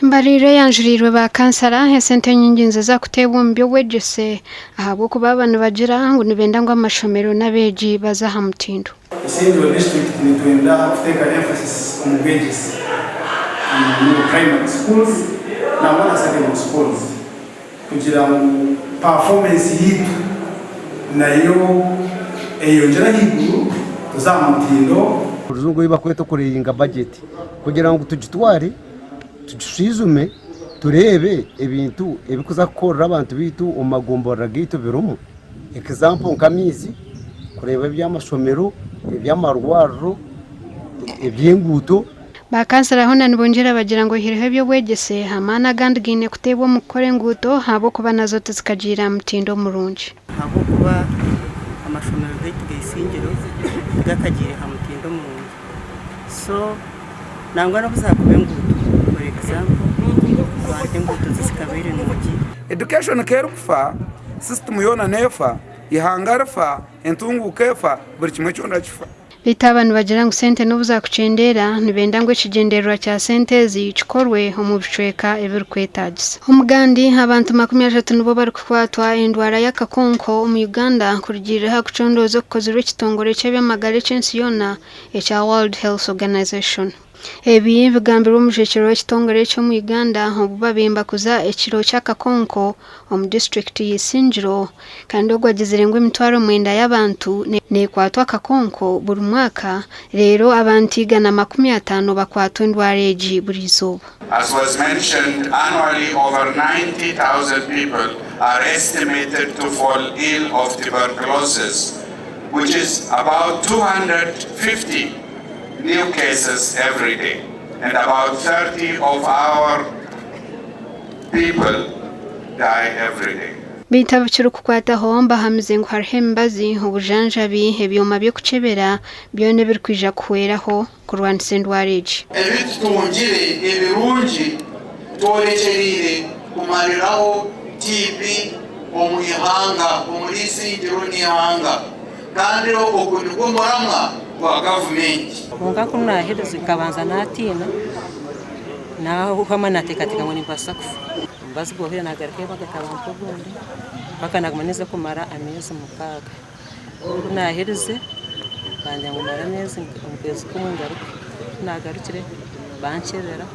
Embariro eyanjuriirwe ba kansara, esente nyingi niziza kuteebwa omu by'obwegyese ahabw'okuba aba nibagira ngu nibenda ngu amashomero n'abeegi baze aha mutindo. Isingiro District nitwenda kuteeka emphasis omu bwegyese omu primary schools nangwa na secondary schools kugira ngu performance yaitu nayo eyongyere ahaiguru tuze aha mutindo. Orujungu ei barikweta okureyinga bajeti kugira ngu tugitware tugishwijume tureebe ebintu ebirikuza kukorera abantu baitu omu magomborora gaitu birimu. Example nk'amaizi, kureeba eby'amashomero, eby'amarwariro, eby'enguuto. Ba kansara hoona nibongyera bagira ngu oihireho eby'obwegyese, amaani agandi gaine kuteebwa omu kukora enguuto ahabw'okuba nazo tizikagiire aha mutindo murungi. Ahabw'okuba amashomero gaitu g'eisingiro tigakagiire ha mutindo murungi so nangwa n'obu zaakuba enguuto for example abantu enguuto tizikabaire nungi. Education ka erikufa, system yoona neefa, eihanga rifa, entunguuka efa, buri kimwe kyona kifa. Beitu aba nibagira ngu sente n'obu zaakukyendeera, nibenda ngu ekigyendererwa kya sente ezi kikorwe omu bicweka ebirikwetaagisa. Omugandi, abantu 30 nibo barikukwatwa endwara y'akakonko omu Uganda kurugiirira aha kucondooza okukozirwe ekitongore ky'eby'amagara eky'ensi yoona ekya World Health Organization. Ebi bigambirwe omujwekyerwa w'ekitongore eki omu Uganda obu babemba kuza ekiro ky'akakonko omu disiturikiti ya Isingiro kandi ogu agizire ngu emitwaro mwenda y'abantu nekwatwa akakonko buri mwaka reero abantu 150 bakwatwa endwara egi buri izooba. As was mentioned, annually over 90,000 people are estimated to fall ill of tuberculosis, which is about 250 new cases every day, and about 30 of our people die every day. Beitu abukirikukwataho bahamize ngu hariho emibazi, obujanjabi, ebyoma by'okukyebera byona ebirikwija kuhweraho kurwanisa endwara egi. Ebi tutungire ebirungi tworekyereire kumariraho TB omu ihanga, omuri Isingiro n'eihanga kandi ogu nigwo muramwa gwa gavumenti. Kwonka ku naaherize nkabanza naatiina, naahwamu naateekateeka ngu nimbaasa kufa. Omubazi gwahweire naagarukayo bagaruka bampa ogundi mpaka naaguma ninza kumara ameezi mukaaga. Ku naaherize bangira ngu mmare ameezi okwezi kumwe ngaruke. Ku naagarukire bankyebera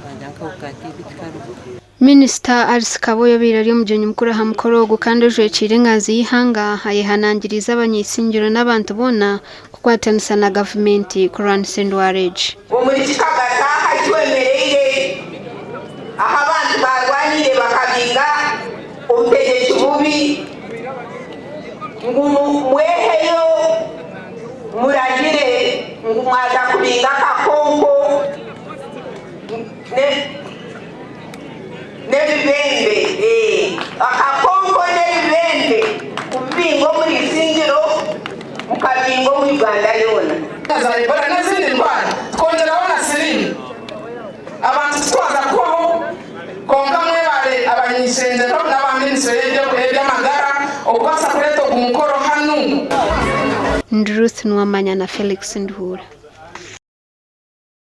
bangira ngu akahuka ka TB tikariho. Minisita Alice Kaboyo obaire ari omugyenyi mukuru aha mukoro ogu kandi ojwekiire enganzi y'eihanga ayehanangiriize abanyeisingiro n'abantu boona kukwatanisa na gavumenti kurwanisa endwara egi. Omuri kikagata ahu twemereire, ahu abantu baarwaniire bakabinga obutegyeki bubi, ngu mweheyo murahire ngu mwaza kubinga akakonko n'ebibembe, akakonko n'ebibembe kubibinga omuri Isingiro mukabinga omu Uganda yoona. Za Ebola n'ezindi ndwara tukongyeraho na siriimu abantu titwaza kuhwaho kwonka mwebare abany'ishengyero n'aba minisitule y'eby'amagara okubaasa kureeta ogu mukoro hanu. Ndi Ruth Nuwamanya na Felix Nduhura.